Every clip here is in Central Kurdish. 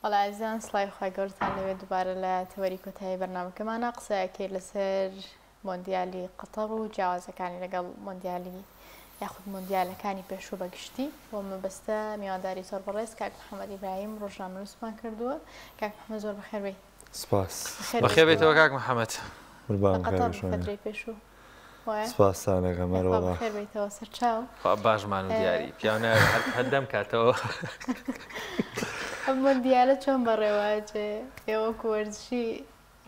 وەڵا ئازیزان سڵاوی خوای گەورەتان لێبێت دووبارە لە تەوەری کۆتایی بەرنامەکەمانا قسە ئەکەی لەسەر مۆندیالی قەتەڕ و جیاوازەکانی لەگەڵ مۆندیالی یاخود مۆندیالەکانی پێشوو بە گشتی بۆ مەبەستە میوانداری زۆر بەڕێز کاک محەممەد ئیبراهیم ڕۆژنامەنووسمان کردووە کاک محەممەد زۆر بەخێر بێی. سپاس. بەخێر بێیتەوە کاک محەممەد. قوربان قەتەڕ فەترەی پێشوو. سپاستان ئەکەم هەروەڵا. بەخێر بێیتەوە سەرچاو. خوا باشمان و دیاری پیاو ناوێ هەر هەر دەم کاتەوە. ئەم مۆندیالە چۆن بەڕێوە ئەچێ؟ ئێوە وەکو وەرزشی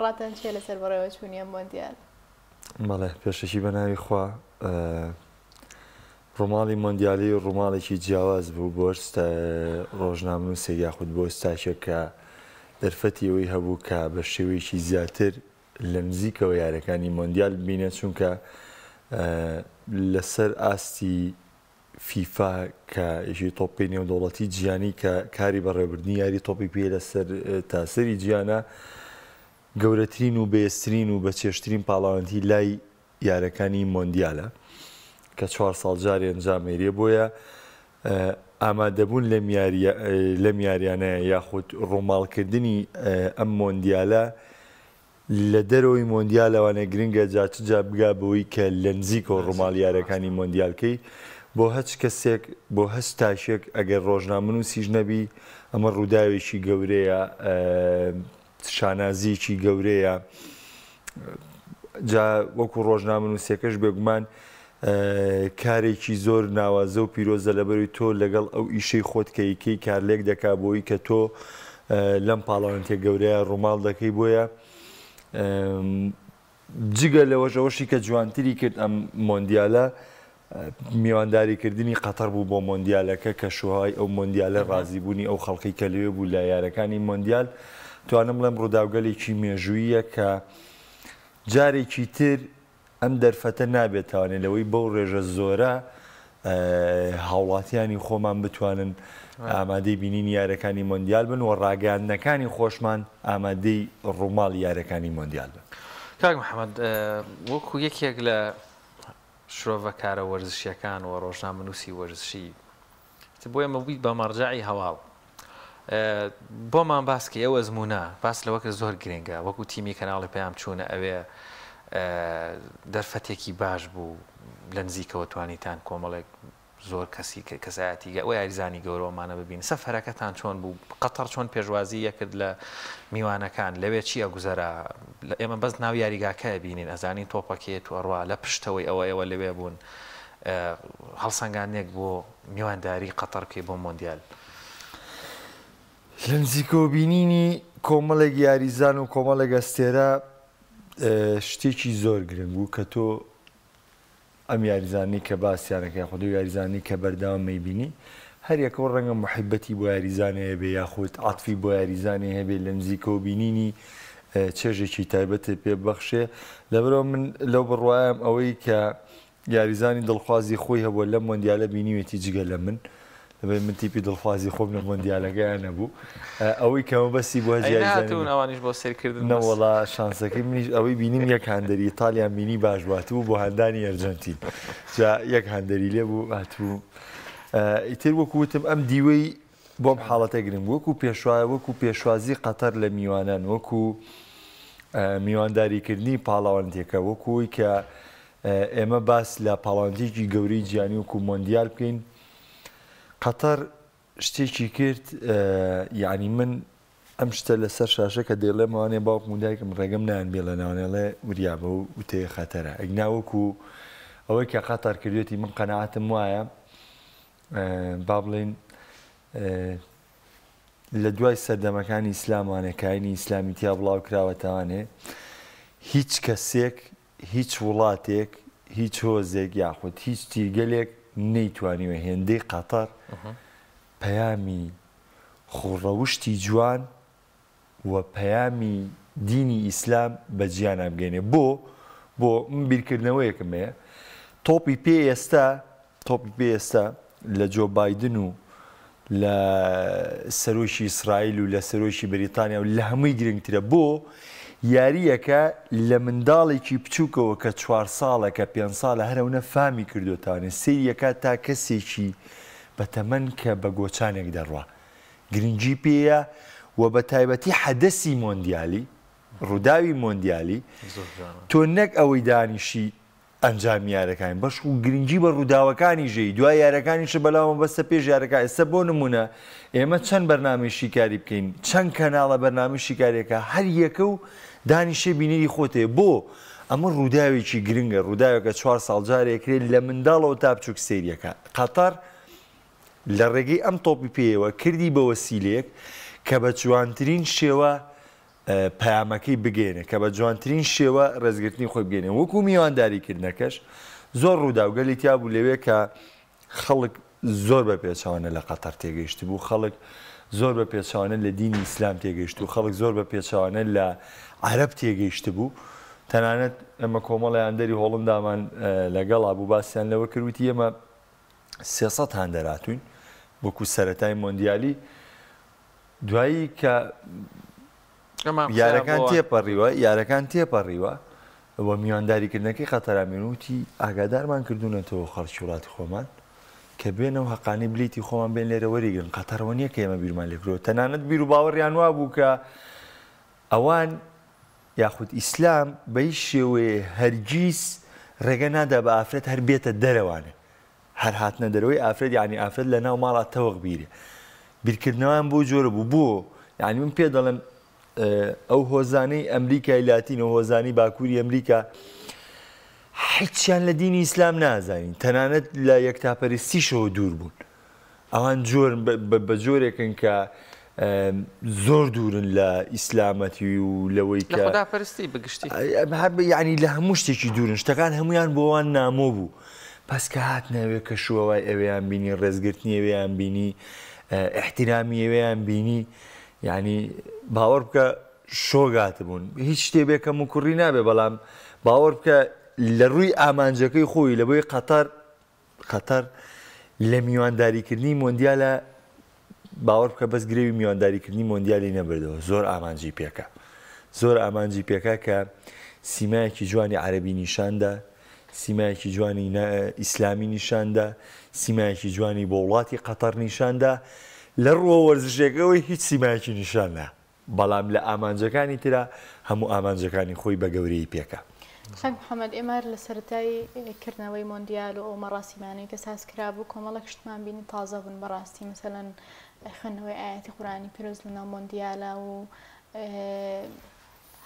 ڕاتان چییە لەسەر بەڕێوەچوونی ئەم مۆندیالە؟ بەڵێ پێشەکی بە ناوی خوا ڕووماڵی مۆندیالی ڕووماڵێکی جیاواز بوو بۆ ڕۆژنامەنووسێک یاخود بۆ ستاکێک کە دەرفەتی ئەوەی هەبوو کە بە شێوەیەکی زیاتر لە نزیکەوە یاریەکانی مۆندیال ببینێ چونکە لەسەر ئاستی فیفا کە یەکی تۆپی نێودەوڵەتی جیهانی کە کاری بەڕێوەبردنی یاری تۆپی پێ لەسەر تاسەری جیهانە گەورەترین و بەێزترین و بەچێژترین پاڵاوانتی لای یارەکانی مۆندیالە کە چوار ساڵ جارێ ئەنجام ئەیرێ بۆیە ئامادەبوون لەم یاریە لەم یاریانە یاخود ڕووماڵکردنی ئەم مۆندیالە لە دەرەوەی مۆندیالەوانە گرنگە جا چ جا بگا بەوەی کە لە نزیکەوە ڕووماڵ یارەکانی مۆندیالکەی بۆ هەچ کەسێک بۆ هەچ تاکێک ئەگەر ڕۆژنامەنووسیش نەبی ئەمە ڕووداوێکی گەورەیە شانازییەکی گەورەیە جا وەکو ڕۆژنامەنووسەکەش بێگومان کارێکی زۆر ناوازە و پیرۆزە لەبەروی تۆ لەگەڵ ئەو ئیشەی خۆت کە یکەی کارلێک دەکا بۆی کە تۆ لەم پاڵەوانێتیە گەورەیە ڕووماڵ دەکەی بۆیە جگە لەوەش ئەوەشی کە جوانتری کرد ئەم مۆندیالە میوانداریکردنی قەتەر بوو بۆ مۆندیالەکە، کەشوهەوای ئەو مۆندیالە، ڕازیبوونی ئەو خەڵکەی کە لەوێ بوو لە یارەکانی مۆندیال، توانم بڵێم ڕووداوگەلێکی مێژووییە کە جارێکی تر ئەم دەرفەتە نابێتوانێ لەوەی بەو ڕێژە زۆرە هاوڵاتیانی خۆمان بتوانن ئامادەی بینینی یارەکانی مۆندیال بن و ڕاگەیاندنەکانی خۆشمان ئامادەی ڕووماڵی یارەکانی مۆندیال بن. کاک محەمەد وەکو یەکێک لە شرۆڤەکارە وەرزشیەکان و ڕۆژنامەنووسی وەرزشی بۆ ئێمە بوویت بە مەرجەعی هەواڵ بۆمان باس کەی ئەو ئەزموونە باس لەوە کرد زۆر گرنگە وەکو تیمی کەناڵی پەیام چوونە ئەوێ دەرفەتێکی باش بوو لە نزیکەوە توانیتان کۆمەڵێک زۆر کەسی کەسایەتی و یاریزانی گەورە ئەمانە ببین سەفەرەکەتان چۆن بوو قەتەڕ چۆن پێشوازی یەکرد لە میوانەکان لەوێ چی ئەگوزەرا ئێمە بەس ناو یاریگاکە ئەبینین ئەزانین تۆپەکەیەت و ئەڕوا لە پشتەوەی ئەوە ئێوە لەوێ بوون هەڵسەنگاندنێک بۆ میوانداری قەتەڕ بکەی بۆ مۆندیال. لە نزیکەوە بینینی کۆمەڵێک یاریزان و کۆمەڵێک ئەستێرە شتێکی زۆر گرنگ بوو کە تۆ ئەم یاریزانەی کە باسیان ئەکەن یاخود ئەو یاریزانەی کە بەردەوام ئەیبینی هەر یەکەو ڕەنگە موحیبەتی بۆ یاریزانێ هەبێ یاخود عەتفی بۆ یاریزانێ هەبێ لە نزیکەوە بینینی چێژێکی تایبەتت پێ ببەخشێ لەبەرئەوە من لەو بڕوایەم ئەوەی کە یاریزانی دڵخوازی خۆی هەبووە لەم مۆندیالە بینیوێتی جگە لە من لەبەر من تیپی دڵخوازی خۆم لە مۆندیالەکەیان نەبوو ئەوەی کە مەبەستی بۆ هەچ ئەی یاریزانی نەهاتوون ئەوانیش بۆ سەیرکردن بەس نەوەڵا شانسەکەی منیش ئەوەی بینیم یەک هاندەری ئیتالیان بینی باش بوو هاتبوو بۆ هاندانی ئەرجەنتین جا یەک هاندەری لێ بوو هاتبوو ئیتر وەکو وتم ئەم دیوەی بۆم حاڵەتە گرنگ بوو وەکو پێشوا وەکو پێشوازی قەتەر لە میوانان وەکو میوانداریکردنی پاڵەوانێتیەکە وەکو ئەوەی کە ئێمە باس لە پاڵەوانێتیەکی گەورەی جیهانی وەکو مۆندیال بکەین قەتەر شتێکی کرد یعنی من ئەم شتە لەسەر شاشە کە دەیڵێم ئەوانێ باوکم و دایکم ڕێگەم نایەن بێڵێنەوانێ ئەڵێ وریابە و وتەیە خەتەرە ئەگنا وەکو ئەوەی کە قەتەر کردوێتی من قەناعەتم وایە با بڵێین لە دوای سەردەمەکانی ئیسلامانێ کاینی ئیسلامی تیا بڵاو کراوەتەوانێ هیچ کەسێک هیچ وڵاتێک هیچ هۆزێک یاخود هیچ تیرگەلێک نەیتوانیوە هێندەی قەتەر پەیامی خوڕەوشتی جوان و پەیامی دینی ئیسلام بە جیانا بگەینێ بۆ؟ بۆ من بیرکردنەوەیەکم هەیە تۆپی پێ ئێستا تۆپی پێ ئێستا لە جۆ بایدن و لە سەرۆکی ئیسرائیل و لە سەرۆکی بەریتانیا و لە هەمووی گرنگترە بۆ یارییەکە لە منداڵێکی بچووکەوە کە چوار ساڵە کە پێنج ساڵە هەر ئەونە فامی کردۆتانێ سەیریەکە تا کەسێکی بەتەمەن کە بە گۆچانێک دەڕوا گرنگی پێیە و بە تایبەتی حەدەسی مۆندیالی، ڕووداوی مۆندیالی، تۆ نەک ئەوەی دانیشی ئەنجامی یارەکانی بەشکو گرنگی بە ڕووداوەکانیش ی دوای یارەکانیشە بەلاوە مەبەستە پێش یارەکان ئێستا بۆ نمونە ئێمە چەند بەرنامەی شیکاری بکەین چەند کەناڵە بەرنامەی شیکاریەکە هەر یەکە و دانیشێ بینەری خۆتێ بۆ ئەمە ڕووداوێکی گرنگە ڕووداوێکە چوار ساڵ جارێکرێت لە منداڵەوە تا بچوک سەیریەکە قەتەر لە ڕێگەی ئەم تۆپی پێیەوە کردی بە وەسیلەیەک کە بە جوانترین شێوە پەیامەکەی بگەیەنێ کە بە جوانترین شێوە ڕێزگرتنی خۆی بگەینێ وەکو میوانداری کردنەکەش زۆر ڕووداوگەلی تیا بوو لەوێ کە خەڵک زۆر بە پێچەوانە لە قەتەر تێگەیشتبوو خەڵک زۆر بە پێچەوانە لە دینی ئیسلام تێگەیشت و خەڵک زۆر بە پێچەوانە لە عەرەب تێگەیشتبوو تەنانەت ئێمە کۆمەڵی هاندەری هۆڵندامان لەگەڵا بوو باسیان لەوە کرد وتی ئێمە 300 هاندەر هاتووین وەکو سەرەتای مۆندیالی دوایی کە یارەکان تێپەڕیوە یارەکان تێپەڕیوە و میوانداریکردنەکەی قەتەرامین وتی ئاگادارمان کردوونەتەوە خەڵکی وڵاتی خۆمان کە بێنەوە هەقانی بلیتی خۆمان بێن لێرە وەریگرن قەتەرەوە نییە کە ئێمە بیرمان لێکرەوە تەنانەت بیر و باوەڕیان وابوو کە ئەوان یاخود ئیسلام بە هیچ شێوەیە هەرگیز ڕێگە نادا بە ئافرەت هەر بێتە دەرەوانێ هەر هاتنە دەرەوەی ئافرەت یانی ئافرەت لە ناو ماڵا تەوق بیرێ بیرکردنەوەیان بۆ جۆرە بوو بۆ یانی من پێ دەڵێم ئەو هۆزانەی ئەمریکای لاتین و هۆزانی باکووری ئەمریکا هیچیان لە دینی ئیسلام نازانین تەنانەت لە یەکتاپەرستیشەوە دوور بوون ئەوان جۆر بە جۆرێکن کە زۆر دوورن لە ئیسلامەتی و لەوەی کە خوداپەرستی بەگشتی یعنی لە هەموو شتێکی دوورن شتەکان هەمویان بۆوان نامۆ بوو پس کە هاتنە ئەوێ کەشوهەوای ئەوێیان بینی ڕێزگرتنی ئەوێیان بینی ئیحتیرامی ئەوێیان بینی یعنی باوەڕ بکە شۆک هاتبوون هیچ شتێ بێ کەم و کوڕی نابێ بەڵام باوەڕ بکە لە ڕووی ئامانجەکەی خۆی لە بۆی قەتەر قەتەر لە میوانداریکردنی مۆندیالە باوەڕ بکە بەس گرەوی میوانداریکردنی مۆندیالی نەبردەوە زۆر ئامانجی پێکا زۆر ئامانجی پێکا کە سیمایەکی جوانی عەرەبی نیشاندا سیمایەکی جوانی ئیسلامی نیشاندا سیمایەکی جوانی بۆ وڵاتی قەتەر نیشاندا لە ڕووە وەرزشێکەوەی هیچ سیمایەکی نیشان نا بەڵام لە ئامانجەکانی ترا هەموو ئامانجەکانی خۆی بە گەورەیی پێکا. کاک محمد ئێمە هەر لە سەرەتای کردنەوەی مۆندیال و ئەو مەڕاسیمانەی کە ساز کرابوو کۆمەڵێک شتمان بینی تازە بوون بەڕاستی مەسەلەن خوێندنەوەی ئایەتی قورئانی پیرۆز لەناو مۆندیالە و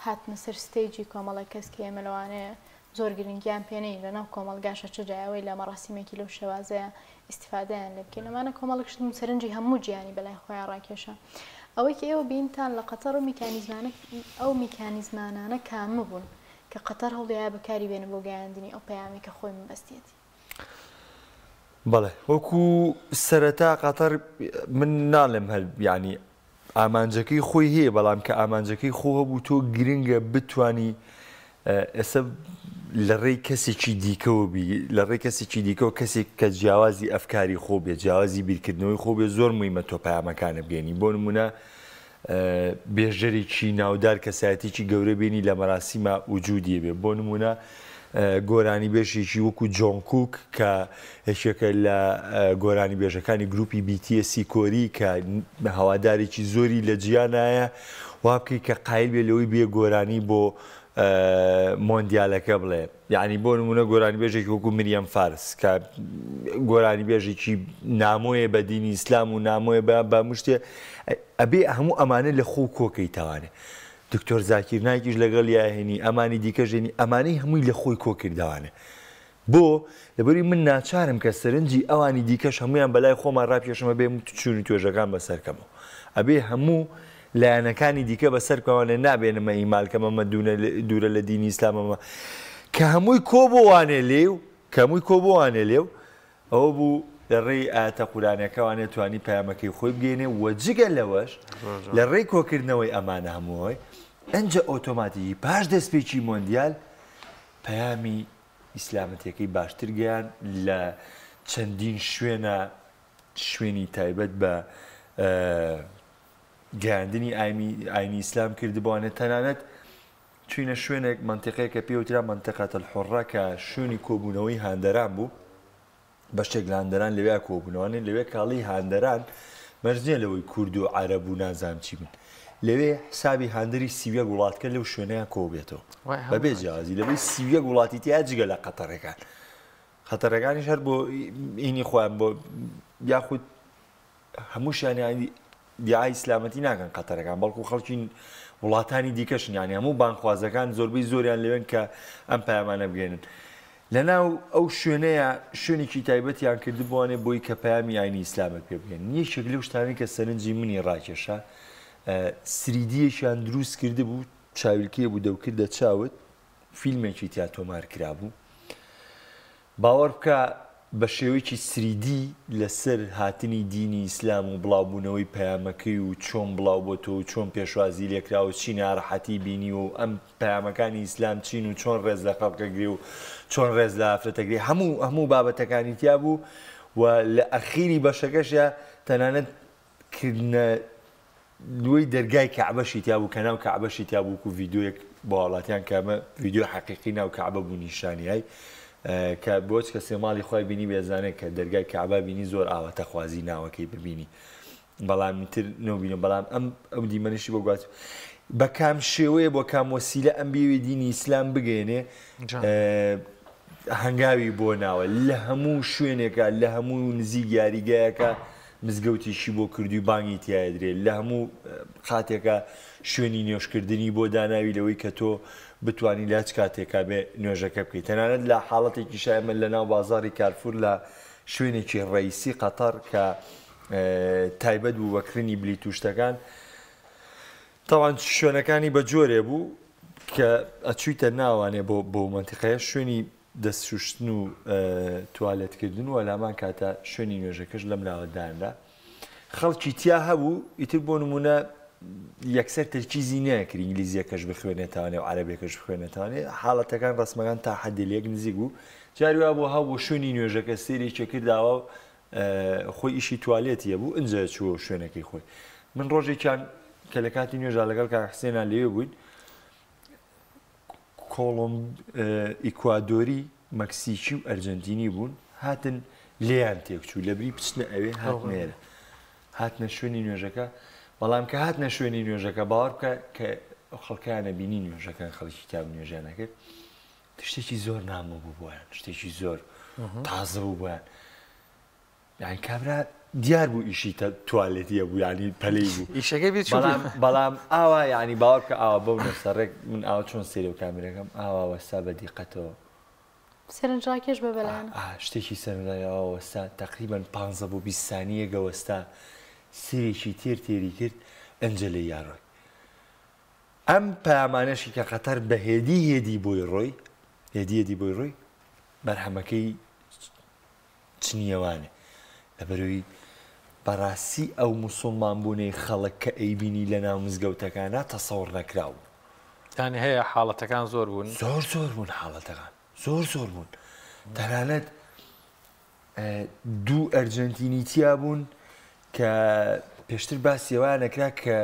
هاتنە سەر ستەیجی کۆمەڵێک کەس کە ئێمە لەوانەیە زۆر گرنگیان پێ نەین لەناو کۆمەڵگاشە چ جای ئەوەی لە مەڕاسیمێکی لەو شێوازەیە ئیستیفادەیان لێ بکەین ئەمانە کۆمەڵێک شت بوون سەرنجی هەموو جیهانی بەلای خۆیان ڕاکێشا ئەوەی کە ئێوە بینتان لە قەتەڕ و میکانیزمانە ئەو میکانیزمانانە کامە بوون کە قەتەر هەوڵیایە بەکاری بێنە بۆ گەیاندنی ئەو پەیامەی کە خۆی مەبەستیەتی؟ بەڵێ وەکو سەرەتا قەتەر من ناڵێم هەر یانی ئامانجەکەی خۆی هەیە بەڵام کە ئامانجەکەی خۆ هەبوو تۆ گرنگە بتانی ئێستا لە ڕێی کەسێکی دیکەوە بی لە ڕێی کەسێکی دیکەوە کەسێک کە جیاوازی ئەفکاری خۆ بێ جیاوازی بیرکردنەوەی خۆ بێ زۆر مویمە تۆ پەیامەکانە بگەێنی بۆ نمونە بێژەرێکی ناودار کەسایەتیی گەورە بێنی لە مەراسیما وجودی بێ بۆ نمونە گۆرانیبێژێکی وەکو جۆنگکوک کە یەکێکە لە گۆرانیبێژەکانی گروپی BTS ی کۆری کە هەوادارێکی زۆری لە جیانایە وا بکەی کە قایل بێ لەوەی بێ گۆرانی بۆ مۆندیالەکە بڵێ یعنی بۆ نمونە گۆرانیبێژێکی وەکو مریەم فارس کە گۆرانیبێژێکی نامۆیە بە دینی ئیسلام و نامۆیە بە بە مشتێ ئەبێ هەموو ئەمانە لە خۆ کۆکەیتەوانێ دکتۆر زاکیر نایکیش لەگەڵیا هێنی ئەمانی دیکەش هێنی ئەمانەی هەمووی لە خۆی کۆ کردەوانێ بۆ؟ لەبەری من ناچارم کە سەرنجی ئەوانی دیکەش هەموویان بەلای خۆما ڕابکێشم ئەبێ چوون و توێژەکان بەسەر کەمەوە ئەبێ هەموو لایەنەکانی دیکە بەسەر کەوانێ نابێ نمە ئیمال کەم ئەمە دوورە لە دینی ئیسلام ئەمە کە هەمووی کۆ بۆوانێ لێو کە هەمووی کۆ بۆوانێ لێو ئەوە بوو لە ڕێی ئایەتە قورئانیەکەوانێ توانی پەیامەکەی خۆی بگەیەنێ و جگە لەوەش لە ڕێی کۆکردنەوەی ئەمانە هەمووی ئەنجە ئۆتۆماتیکی پاش دەستپێکی مۆندیال پەیامی ئیسلامەتیەکەی باشتر گەیان لە چەندین شوێنە شوێنی تایبەت بە گەیاندنی ئاینی ئیسلام کردبووانێ تەنانەت چوینە شوێنێک مەنتیقەیەک کە پێی وترا مەنتیقەت الحڕە کە شوێنی کۆبوونەوەی هاندەران بوو بەشێک لە هاندەران لەوێ کۆبوونەوەێ لەوێ کاڵی هاندەران مەرج نییە لەوەی کورد و عەرەب و نازانم چی بن. لەوێ حسابی هاندەری 31 وڵات کە لەو شوێنەیان کۆ بێتەوە. بەبێ جیاوازی لەوەی 31 وڵاتی تیا جگە لە قەتەرەکان. قەتەرەکانیش هەر بۆ ئینی خۆیان بۆ یاخود هەمووشیان یانی دیعای ئیسلامەتی ناکەن قەتەرەکان بەڵکو خەڵکی وڵاتانی دیکەشن یانی هەموو بانگخوازەکان زۆربەی زۆریان لەوێن کە ئەم پەیامانە بگەێنن لەناو ئەو شوێنەیە شوێنێکی تایبەتیان کردبووانێ بۆی کە پەیامی ئاینی ئیسلامت پێ بگەن یەکێک لەو شتانەی کە سەرنجی منی ڕاکێشا سریدیەکیان دروست کردبوو چاویلکەیە بوو دەوکردە چاوت فیلمێکی تیا تۆمار کرابوو باوەڕ بکە بە شێوەیەکی سریدی لەسەر هاتنی دینی ئیسلام و بڵاوبوونەوەی پەیامەکەی و چۆن بڵاو بۆتەوە و چۆن پێشوازی لێکرا و چی ناڕەحەتی بینیوە و ئەم پەیامەکانی ئیسلام چین و چۆن ڕێز لە خەڵک ئەگرێ و چۆن ڕێز لە ئافرەت ئەگرێ هەموو هەموو بابەتەکانی تیا بوو و لە ئەخیری بەشەکەشیا تەنانەت کردنە دووی دەرگای کەعبەشی تیا بوو کە ناو کەعبەشی تیا بوو وەکو ڤیدیۆیەک بۆ هاوڵاتیان کە ئەمە ڤیدیۆی حەقیقی ناو کەعبە بوو نیشانی یای کە بۆ هیچ کەسێ ماڵی خۆی بینی بێزانێت کە دەرگای کەعبە بینی زۆر ئاواتەخوازی ناوەکەی ببینی بەڵام تر نەوبینە بەڵام ئەم ئەو دیمەنشی بۆ گواست بە کام شێوەیە بۆ کام وەسیلە ئەم بیەوێ دینی ئیسلام بگەێنێ هەنگاوی بۆ ناوە لە هەموو شوێنێکە لە هەموو نزیک یاریگایەکە مزگەوتیشی بۆ کردووی بانگی تیایەدرێ لە هەموو قاتێکا شوێنی نوێژکردنی بۆ داناوی لەوەی کە تۆ بتوانی لە هەچ کاتێکا بێ نوێژەکە بکەی تەنانەت لە حاڵەتێکیشا ئێمە لە ناو بازاڕی کارفور لە شوێنێکی ڕەئیسی قەتەڕ کە تایبەت بوو بە کڕینی بلیت و شتەکان تەوان شوێنەکانی بە جۆرێ بوو کە ئەچوویتە ناوانێ بۆ بۆ مەنتیقەیە شوێنی دەست شوشتن و توالێت کردن و لامان کاتە شوێنی نوێژەکەش لەم لاوە دانرا خەڵکی تیا هەبوو ئیتر بۆ نمونە یەکسەر تەرکیزی نەکرد ئینگلیزیەکەش بخوێنێتانێ و عەرەبیەکەش بخوێنێتانێ حاڵەتەکان ڕسمەکان تا حەدی لێک نزیک بوو جاری وا بوو هەبوو شوێنی نوێژەکە سێرێکی کرداوە خۆی ئیشی توالێتی هەبوو ئنجا چووە شوێنەکەی خۆی من ڕۆژێکیان کە لە کاتی نوێژا لەگەڵ کاک حسێنا لەوێ بووین کۆڵۆم ئیکوادۆری، مەکسیکی و ئەرجەنتینی بوون، هاتن لێیان تێکچوو، لەبری بچنە ئەوێ هاتنە ئێرە، هاتنە شوێنی نوێژەکە، بەڵام کە هاتنە شوێنی نوێژەکە باوەڕ بکە کە ئەو خەڵکانە بینی نوێژەکان خەڵکی تیا نوێژیان نەکرد، شتێکی زۆر نامۆ بوو بۆیان، شتێکی زۆر تازە بوو بۆیان. یانی کابرا دیار بوو ئیشی توالێتیە بوو یانی پەلەی بوو ئیشەکەی بێ چوو بەڵام بەڵام ئاوا یانی باوەڕ بکە ئاوا بەو نەفسە ڕێک من ئاوا چۆن سەیری ئەو کامێرەکەم ئاوا وەستا بە دیقەتەوە سەرنجڕاکێش بە بەلایەنە ئا شتێکی سەرنجڕاکێش ئاوا وەستا تەقریبەن پانزە بۆ 20 سانییەک وەستا سەیرێکی تێر تێری کرد ئەنجە لێی یا ڕۆی ئەم پەیامانەشی کە قەتەر بە هێدی هێدی بۆی ڕۆی هێدی هێدی بۆی ڕۆی بەرهەمەکەی چنیەوانێ لەبەرئەوەی بەڕاستی ئەو موسوڵمان بوونەی خەڵک کە ئەیبینی لەناو مزگەوتەکانا تەسەوڕ نەکراو بوو. یانی هەیە حاڵەتەکان زۆر بوون؟ زۆر زۆر بوون حاڵەتەکان زۆر زۆر بوون تەنانەت دوو ئەرجەنتینی تیا بوون کە پێشتر باسی ئەوەیان ئەکرا کە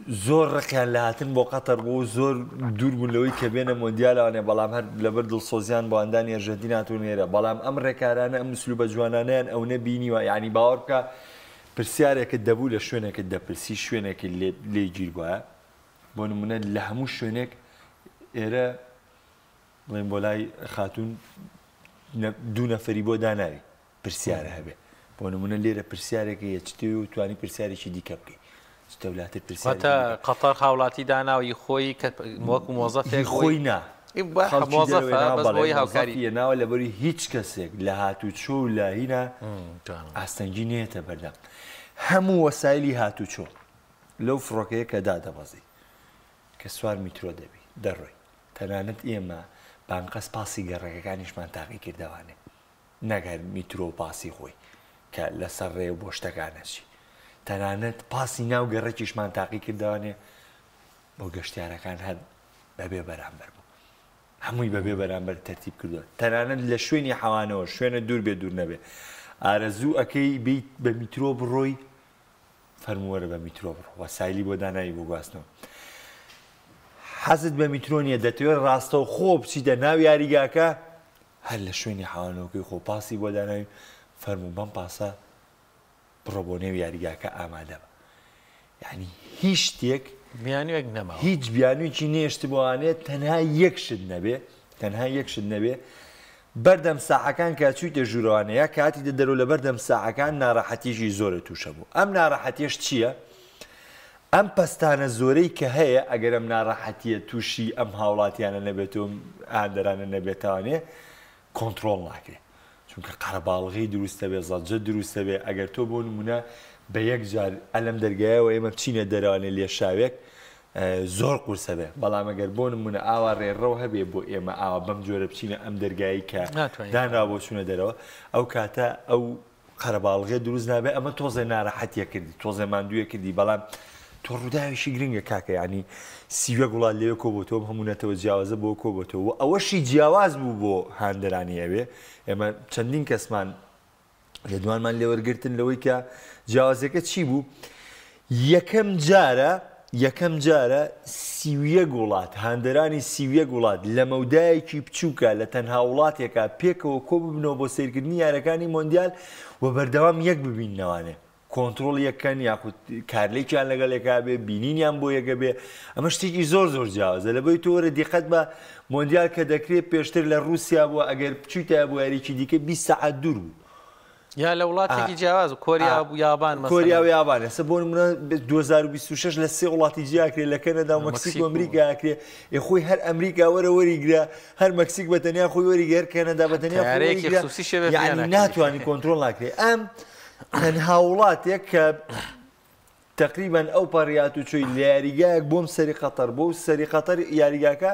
زۆر ڕقیان لە هاتن بۆ قەتەر بوو و زۆر دوور بوون لەوەی کە بێنە مۆندیالەوانێ بەڵام هەر لەبەر دڵسۆزیان بۆ ئەندانی ئەرژەنتین هاتوون ئێرە بەڵام ئەم ڕێکارانە ئەم ئسلوبە جوانانەیان ئەونە بینیوە یعنی باوەڕ بکە پرسیارێکت دەبوو لە شوێنێکت دەپرسی شوێنێکت لێ لێ گیر بوایە بۆ نمونە لە هەموو شوێنێک ئێرە بڵێن بۆ لای خاتوون دوو نەفەری بۆ داناوی پرسیارە هەبێ بۆ نمونە لێرە پرسیارێک هەیە چ تێ و توانی پرسیارێکی دیکە بکەی چ تەولاتر پرسیارێکی واتە دیکە. قەتەر هاوڵاتی داناوە ی خۆی کە وەکو مۆزەفێک هی خۆی نا خەڵکی دەرەوەی مۆزەفە ناوە بەس بەڵێ بۆی هاوکاری مۆزەفیە ناوە لەبەری هیچ کەسێک لە هاتوچۆ و لە هینا ئاستەنگی نێتە بەردەم هەموو وەسایلی هاتوچۆ لەو فڕۆکەیە کە دادەبەزی کە سوار میترۆ دەبی دەڕۆی تەنانەت ئێمە بانقەس پاسی گەڕەکەکانیشمان تاقی کردەوانێ نەک هەر میترۆ و پاسی خۆی کە لەسەر ڕێ و بۆ شتەکان ئەچی تەنانەت پاسی ناو گەڕەکیشمان تاقی کردوانێ بۆ گەشتیارەکان هەر بەبێ بەرامبەر بوو هەمووی بەبێ بەرامبەر تەرتیب کردووە تەنانەت لە شوێنی حەوانەوە شوێنە دوور بێ دوور نەبێ ئارەزوو ئەەکەی بیت بە میترۆ بڕۆی فەرموو وەرە بە میترۆ بڕۆ وەسایلی بۆ داناوی بۆ گواستنەوە حەزت بە میترۆ نییە دەتەوێت ڕاستەوخۆ بچیتە ناو یاریگاکە هەر لە شوێنی حەوانەوەکەی خۆ پاسی بۆ داناوی فەرموو بەم پاسە بڕۆ بۆ نێو یاریگاکە ئامادە بە. یانی هیچ شتێک بیانوێک نەماوە. هیچ بیانوویەکی نێشتبووانێ تەنها یەک شت نەبێ تەنها یەک شت نەبێ بەردەم ساحەکان کە چوویتە ژوورەوانە یا کە هاتیتە دەرەوە لە بەردەم ساحەکان ناڕەحەتیەکی زۆرت تووشە بوو ئەم ناڕەحەتیەش چییە؟ ئەم پەستانە زۆرەی کە هەیە ئەگەر ئەم ناڕەحەتیە تووشی ئەم هاوڵاتیانە نەبێت و هاندەرانە نەبێتوانێ کۆنتڕۆڵ ناکرێ چونکە قەرەباڵغی دروست دەبێ زەجە دروست دەبێ ئەگەر تۆ بۆ نمونە بە یەک جار ئەلەم دەرگایەوە ئێمە بچینە دەرەوانێ لێشاوێک زۆر قورسە بێ بەڵام ئەگەر بۆ نمونە ئاوا ڕێڕەو هەبێ بۆ ئێمە ئاوا بەم جۆرە بچینە ئەم دەرگایی کە دانرا بۆ چوونە دەرەوە ئەو کاتە ئەو قەرەباڵغێ دروست نابێ ئەمە تۆزێ نارەحەتیە کردی تۆزێ ماندوویە کردی بەڵام تۆ ڕووداوێکی گرنگە کاکە یعنی 31 وڵات لەوێ کۆبۆتەوە هەموو نەتەوە جیاوازە بۆ کۆبۆتەوە و ئەوەشی جیاواز بوو بۆ هاندەرانی ئەوێ ئێمە چەندین کەسمان لێدوانمان لێوەرگرتن لەوەی کە جیاوازەکە چی بوو یەکەم جارە یەکەم جارە 31 وڵات هاندەرانی 31 وڵات لە مەودایەکی بچووکە لە تەنها وڵاتێکا پێکەوە کۆ ببنەوە بۆ سەیرکردنی یارەکانی مۆندیال و بەردەوام یەک ببیننەوانێ کۆنترۆڵ یەکەن یاخود کارلێکیان لەگەڵ یەکا بێ بینینیان بۆ یەکە بێ ئەمە شتێکی زۆر زۆر جیاوازە لەبەی تۆ وەرە دیقەت بە مۆندیال کە دەکرێت پێشتر لە ڕووسیا بووە ئەگەر بچوویتایە بۆ یاریی دیکە 20 سەعات دوور بوو یا لە وڵاتێکی جیاواز کۆریا و یابان مەسەلەن. کۆریا و یابان ئێستا بۆ نمونە 2026 لە سێ وڵاتی جیا کرێ لە کەنەدا و مەکسیک و ئەمریکا کرێ ئێ خۆی هەر ئەمریکا وەرە وەریگرە هەر مەکسیک بە تەنیا خۆی وەریگرە هەر کەنەدا بە تەنیا خۆی وەریگرە یعنی ناتوانانی کۆنترۆڵ ناکرێ ئەم تەنها وڵاتێک کە تقریبا ئەو پەڕیات و چۆی لە یاریگایەک بۆم سەری قەتەر بۆ سەری قەتەر یاریگاکە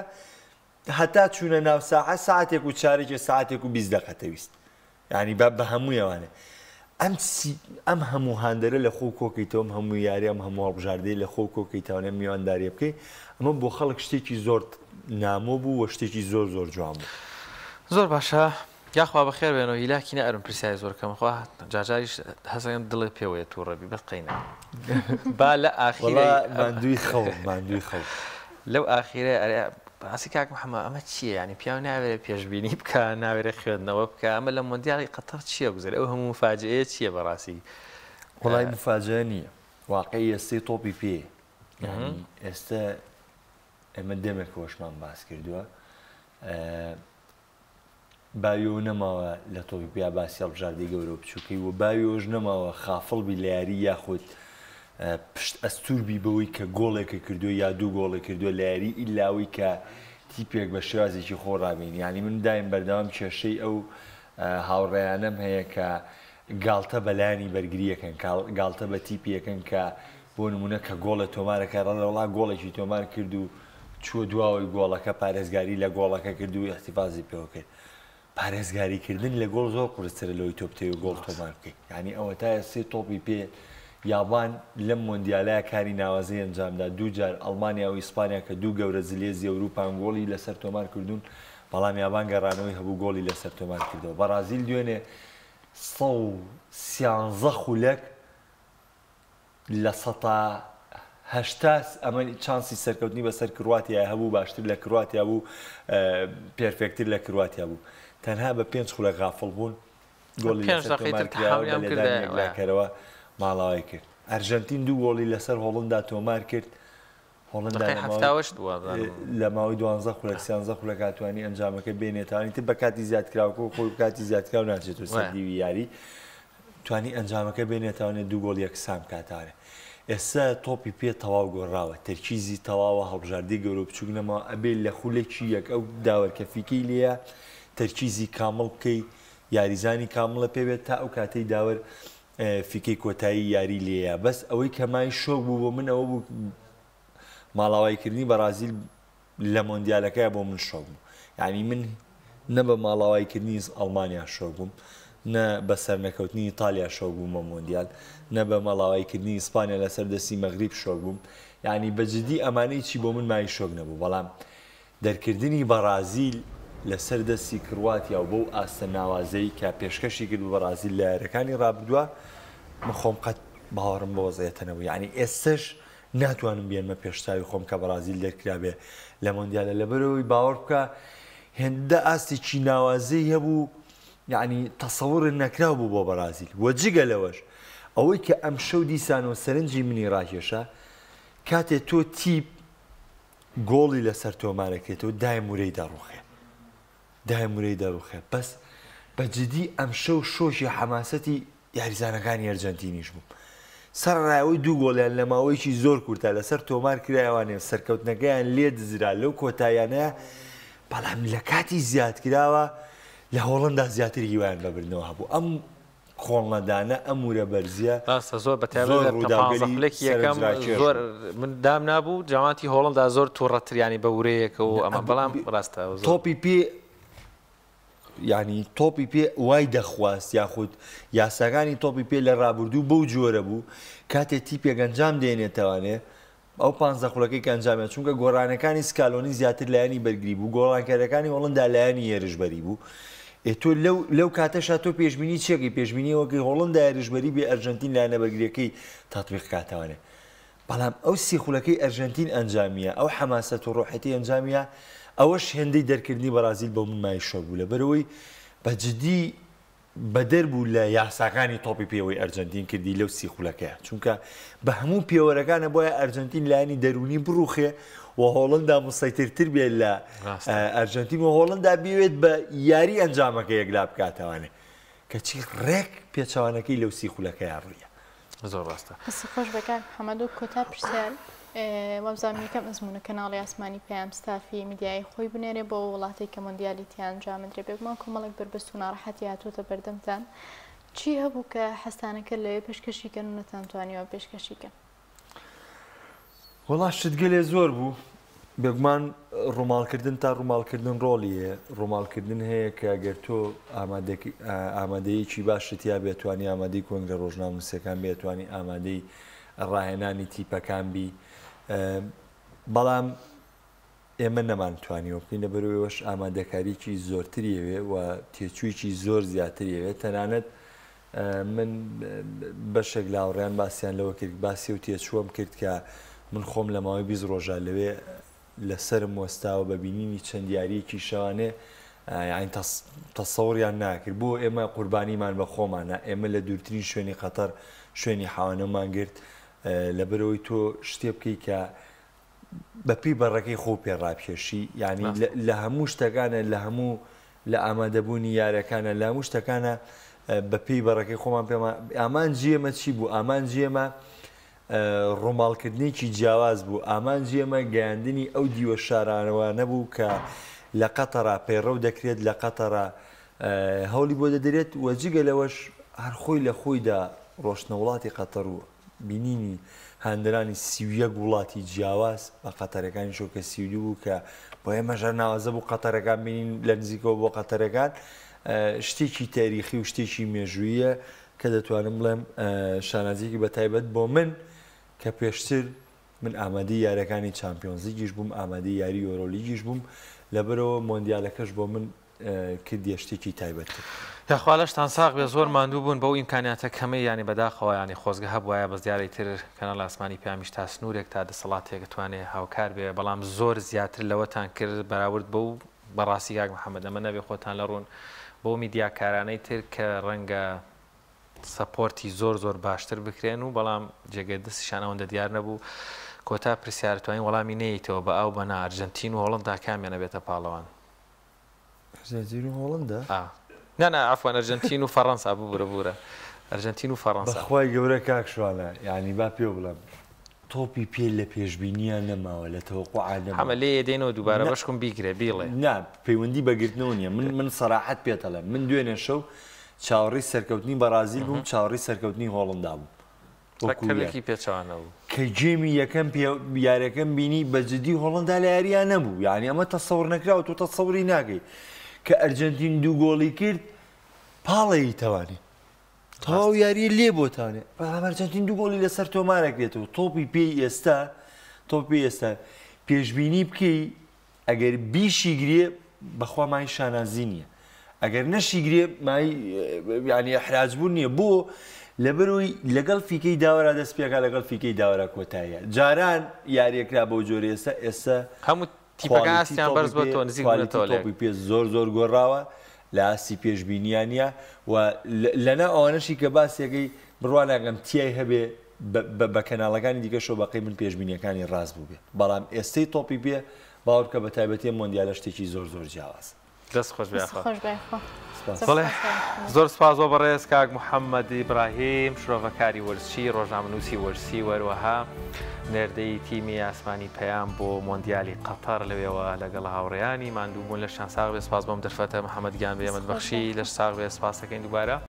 هەتا چوونە ناو ساحە ساعتێک و چارێکێ ساعتێک و 20 دقە تەویست یانی بە بە هەموویەوانێ ئەم سی ئەم هەموو هاندەرە لە خۆ کۆکەیتەوە ئەم هەموو یاری ئەم هەموو هەڵبژاردەی لە خۆ کۆکەیتەوە ئەم میوانداریە بکەی ئەمە بۆ خەڵک شتێکی زۆر نامۆ بوو و شتێکی زۆر زۆر جوان بوو. زۆر باشە یاخوا بەخێر بێنەوە هیلاکی نەئەرم پرسیاری زۆر کەم خوا جارجاریش هەستەکەم دڵت پێوەیە تووڕە بی بەس قەینا با لە ئاخیرەی وەڵا ماندووی خەوم ماندووی خەوم. لەو ئاخیرەی ئەرێ بەڕاستی کاک محەممەد ئەمە چییە یانی پیاو ناوێرێ پێشبینی بکا ناوێرێ خوێندنەوە بکا ئەمە لە مۆندیالی قەتەر چییە گوزەرێ ئەو هەموو مفاجئەیە چییە بەڕاستی؟ وەڵای مفاجئە نییە واقعی ئێستەی تۆپی پێ یانی ئێستە ئێمە دەمێک وەشمان باس کردووە باوی ئەوە نەماوە لە تۆپی پێیا باسی هەڵبژاردەی گەورە و بچووکەی و باوی ئەوەش نەماوە خافڵ بی لە یاری یاخود پشت ئەستور بی بەوەی کە گۆڵێکە کردووە یا دوو گۆڵی کردووە لە یاری ئیلا ئەوەی کە تیپێک بە شێوازێکی خۆ ڕابین یعنی من دایم بەردەوام کێشەی ئەو هاوڕێیانەم هەیە کە گاڵتە بە لایەنی بەرگریەکەن گاڵتە بە تیپیەکەن کە بۆ نمونە کە گۆڵێ تۆمارەکە ڕەڵا گۆڵێکی تۆمار کرد و چووە دواوەی گۆڵەکە پارێزگاری لە گۆڵەکە کرد و ئیحتیفازی پێوە کرد. پارێزگاری کردن لە گۆڵ زۆر قورسترە لەوەی تۆ بتەوێت گۆڵ تۆمار بکەیت. یانی ئەوەتا ئێستێ تۆپی پێ یابان لەم مۆندیالە کاری ناوازەی ئەنجامدا دوو جار ئەڵمانیا و ئیسپانیا کە دوو گەورە زلێزی ئەوروپان گۆڵی لەسەر تۆمار کردوون بەڵام یابان گەڕانەوەی هەبوو گۆڵی لەسەر تۆمار کردەوە. بەڕازیل دوێنێ 113 خولەک 80% ئەمە چانسی سەرکەوتنی بەسەر کرواتیا هەبوو باشتر لە کرواتیا بوو perfect تر لە کرواتیا بوو تەنها بە پێنج خولەک غافڵ بوون گۆڵی لەسەر تۆمار کرا و بە لێدانی یەکلاکەرەوە ماڵاوای کرد ئەرژەنتین دوو گۆڵی لەسەر هۆڵندا تۆمار کرد هۆڵندا لە ماوەی دوانزە خولەک سیانزە خولەک توانی ئەنجامەکە بێنێتانی تر بە کاتی زیادکراوکە خۆی کاتی زیادکراو ناچێتەوە سەر دیوی یاری توانی ئەنجامەکە بێنێتەوانێ دوو گۆڵ یەکسان بکاتانێ ئێستا تۆپی پێ تەواو گۆڕاوە تەرکیزی تەواوە هەڵبژاردەی گەورە و بچوک نەماوە ئەبێ لە خولێکی یەک ئەو داوەرکە فیکەی لێیە تەرکیزی کامڵ بکەی یاریزانی کامڵە پێ بێت تا ئەو کاتەی داوەر فیکەی کۆتایی یاری لێیە بەس ئەوەی کە مای شۆک بوو بۆ من ئەوە بوو ماڵاوایکردنی بەڕازیل لە مۆندیالەکەیا بۆ من شۆک بوو یانی من نە بە ماڵاوایی کردنی ئەڵمانیا شۆک بووم نە بە سەرنەکەوتنی ئیتالیا شۆک بووم بە مۆندیال نە بە ماڵاوایی کردنی ئیسپانیا لەسەر دەستی مەغریب شۆک بووم یانی بە جدی ئەمانەی چی بۆ من مای شۆک نەبوو بەڵام دەرکردنی بەڕازیل لەسەر دەستی کرواتیا و بەو ئاستە ناوازەی کە پێشکەشی کرد بە بەڕازیل لە یاریەکانی ڕابردووە من خۆم قەت باوەڕم بە وەزعیەتە نەبوو یانی ئێستەش ناتوانم بێنمە پێش چاوی خۆم کە بەڕازیل دەرکرابێ لە مۆندیالە لەبەرئەوەی باوەڕ بکە هێندە ئاستێکی ناوازەی هەبوو یعنی تەسەور نەکراو بوو بۆ بەڕازیل و جگە لەوەش ئەوەی کە ئەمشەو دیسانەوە سەرنجی منی ڕاکێشا کاتێ تۆ تیپ گۆڵی لەسەر تۆمارەکرێتەوە دایم ورەی دەڕوخێ دایم ورەی دەڕوخێ بەس بە جدی ئەمشەو شۆکی حەماسەتی یاریزانەکانی ئەرجەنتینیش بووم سەرەڕای ئەوەی دوو گۆڵیان لە ماوەیەکی زۆر کورتا لەسەر تۆمار کرایەوانێ و سەرکەوتنەکەیان لێ دزرا لەو کۆتاییانەیە بەڵام لە کاتی زیادکراوە لە هۆڵندا زیاتر هیوایان بە بردنەوە هەبوو ئەم کۆڵنەدانە ئەم ورە بەرزیە ڕاستە زۆر بە تایبەت زۆر لە پانزە ڕووداوگەلی خولەکی یەکەم سەرنجراکێش زۆر بوو. من دام نابوو جەماعەتی هۆڵندا زۆر توڕەتر یانی بە ورەیەکە و ئەمە بەڵام ڕاستە زۆر تۆپی پێ یانی تۆپی پێ وای دەخواست یاخود یاساکانی تۆپی پێ لە ڕابردوو بەو جۆرە بوو کاتێ تیپێک ئەنجام دێنێتەوانێ ئەو پانزە خولەکەی کە ئەنجامیان چونکە گۆڕانەکانی سکالۆنی زیاتر لایەنی بەرگری بوو گۆڕانکاریەکانی هۆڵندا لایەنی هێرشبەری بوو ئێ تۆ لەو لەو کاتەشا تۆ پێشبینی چیەکەی پێشبینی ئەوەکەی هۆڵندا هێرشبەری بێ ئەرژەنتین لایەنە بەرگریەکەی تەتبیق کاتەوانێ بەڵام ئەو سی خولەکەی ئەرژەنتین ئەنجامیە ئەو حەماسەت و ڕۆحێتی ئەنجامیە ئەوەش هێندەی دەرکردنی بەرازیل بۆ من مای شۆک بوو لەبەرئەوەی بە جدی بەدەر بوو لە یاساکانی تۆپی پێوەی ئەرجەنتین کردی لەو سی خولەکەیە چونکە بە هەموو پێوەرەکانە بۆیە ئەرجەنتین لایەنی دەروونی بڕوخێ و هۆڵندا مسەیترتر بێت لە ئەرجەنتین و هۆڵندا بیوێت بە یاری ئەنجامەکە یەکلا بکاتەوانێ کەچی ڕێک پێچەوانەکەی لەو سی خولەکەیا ڕوویە. زۆر ڕاستە. دەستت خۆش بێ کاک محەمەد و کۆتا پرسیار وابزانم یەکەم ئەزموونە کەناڵی ئاسمانی پەیام ستافی میدیایی خۆی بنێرێ بۆ ئەو وڵاتەی کە مۆندیالی تیا ئەنجام بدرێ بێگومان کۆمەڵێک بەربەست و ناڕەحەتی هاتووەتە بەردەمتان چی هەبوو کە حەزتانە کرد لەوێ پێشکەشی کەن و نەتانتوانیوە پێشکەشی کەن؟ وەڵا شتگەلێ زۆر بوو بێگومان ڕووماڵکردن تا ڕووماڵکردن ڕۆڵی هەیە ڕووماڵکردن هەیە کە گەر تۆ ئامادەیەکی باشت تیا بێت توانی ئامادەی کۆنگرە ڕۆژنامەنووسەکان بێت توانی ئامادەی ڕاهێنانی تیپەکان بی بەڵام ئێمە نەمانتوانیوە بکەین لەبەرئەوەی ئەوەش ئامادەکارییەکی زۆرتری ئەوێ و تێچوویەکی زۆر زیاتری ئەوێ تەنانەت من بەشێک لە هاوڕێیان باسیان لەوە کرد باسی و تێچووەم کرد کە من خۆم لە ماوەی 20 ڕۆژە لەوێ لەسرم وەستاوە بە بینینی چەند یاریەکی شەوانێ یانی تەسەوریان ناکرد بۆ ئێمە قوربانیمان بە خۆمانە ئێمە لە دوورترین شوێنی قەتەر شوێنی حەوانەمان گرت لەبەرەوەی تۆ شتێ بکەی کە بە پێی بەڕەکەی خۆو پێ ڕابکێشی یانی لە هەموو شتەکانە لە هەموو لە ئامادەبوونی یارەکانە لە هەموو شتەکانە بە پێی بەڕەکەی خۆمان پێمان ئامانجی ئێمە چی بوو ئامانجی ئێمە ڕووماڵکردنێکی جیاواز بوو ئامانجی ئێمە گەیاندنی ئەو دیوە شارانەوە نەبوو کە لە قەتەرا پەیڕەو دەکرێت لە قەتەرا هەوڵی بۆ دەدرێت و جگە لەوەش هەر خۆی لە خۆیدا ڕۆشتنە وڵاتی قەتەر و بینینی هاندەرانی 31 وڵاتی جیاواز بە قەتەرەکانیشەوە کە 32 بوو کە بۆ ئێمەش هەر ناوازە بوو قەتەرەکان بینین لە نزیکەوە بۆ قەتەرەکان شتێکی تاریخی و شتێکی مێژوویە کە دەتوانم بڵێم شانازیەکی بە تایبەت بۆ من کە پێشتر من ئامادەی یاریەکانی چامپیۆنزلیگیش بووم ئامادەی یاری یۆرۆلیگیش بووم لەبەرەوە مۆندیالەکەش بۆ من کردیە شتێکی تایبەتتر. یاخوا لەشتان ساغ بێ زۆر ماندوو بوون بەو ئیمکانیاتە کەمەی یانی بەداخەوە یانی خۆزگە هەبوایە بەس دیارە ئیتر کەناڵی ئاسمانی پەیامیش تا سنوورێک تا دەسەڵاتێک ئەتوانێ هاوکار بێ بەڵام زۆر زیاتر لەوەتان کرد بەراورد بەو بەڕاستی کاک محەمەد ئەمە نەبێ خۆتان لە ڕوون بەو میدیاکارانەی تر کە ڕەنگە support ی زۆر زۆر باشتر بکرێن و بەڵام جێگەی دەستیشان ئەوەندە دیار نەبوو کۆتا پرسیار توانین وەڵامی نەیەیتەوە بە ئاو بە نا ئەرجەنتین و هۆڵندا کامیان ئەبێتە پاڵەوان؟ ئەرجەنتین و هۆڵندا؟ ئا نا نا عەفوەن ئەرجەنتین و فەڕەنسا ببورە ببورە ئەرجەنتین و فەڕەنسا. بەخوای گەورە کاک شوانە یانی با پێو بڵێم تۆپی پێ لە پێشبینیا نەماوە لە تەوەقوعا نەماوە. حەمە لێیە دێنەوە دووبارە نا بەشکم بیگرە بیڵێ. نا پەیوەندی بە گرتنەوە نییە من من سەراحەت پێت ئەڵێم من دوێنێ شەو چاوەڕێی سەرکەوتنی بەڕازیل بووم چاوەڕێی سەرکەوتنی هۆڵندا بووم ڕێک وەکو یار کەمێکی پێچەوانە بوو. کە game ی یەکەم پێ یاریەکەم بینی بە جدی هۆڵندا لە یارییا نەبوو یانی ئەمە تەسەور نەکراوە تۆ تەسەوری ناکەی کە ئەرجەنتین دوو گۆڵی کرد پاڵەیی تەوانی تەواو ڕاستە. یاریە لێ بۆتانێ بەڵام ئەرجەنتین دوو گۆڵی لەسەر تۆمارەکرێتەوە تۆپی پێی ئێستا تۆپی پێی ئێستا پێشبینی بکەی ئەگەر بیشیگرێ بەخوا مای شانازی نییە ئەگەر نەشیگرێ مای یعنی ئەحراج بوون نییە بۆ لەبەرەوەی لەگەڵ فیکەی داوەرا دەست پێکا لەگەڵ فیکەی داوەرا کۆتاییە جاران یاریەکرا بەو جۆرە ئێستا ئێستا هەموو تیپەکان quality ئاستیان تۆپی بەرز پێ بۆتەوە نزیک quality بوونەتەوە لە یەک. تۆپی پێ زۆر زۆر گۆڕاوە لە ئاستی پێشبینیان نییە و لەناو ئەوانەشی کە باسیەکەی. بڕوا ناکەم تای هەبێ بە کەناڵەکانی دیکەشەوە بەقەی من پێشبینیەکانی ڕاست بووبێ بەڵام ئێستەی تۆپی پێ باوەڕ بکە بە تایبەتی ئەم مۆندیالە شتێکی زۆر زۆر جیاوازە. دەست خۆش بێ یاخوا. خۆش بێ خوا. سپاس. بەڵێ زۆر سپاس بۆ بەڕێز کاک محەممەد ئیبراهیم شرۆڤەکاری وەرزشی ڕۆژنامەنووسی وەرزشی وەروەها نێردەی تیمی ئاسمانی پەیام بۆ مۆندیالی قەتەر لەوێوە لەگەڵ هاوڕێیانی ماندوو بوون لەشتان ساغ بێ سپاس بۆم دەرفەتە محەممەد گیان بێ ئێمەت بەخشی لەش ساغ بێ سپاس دەکەین دووبارە.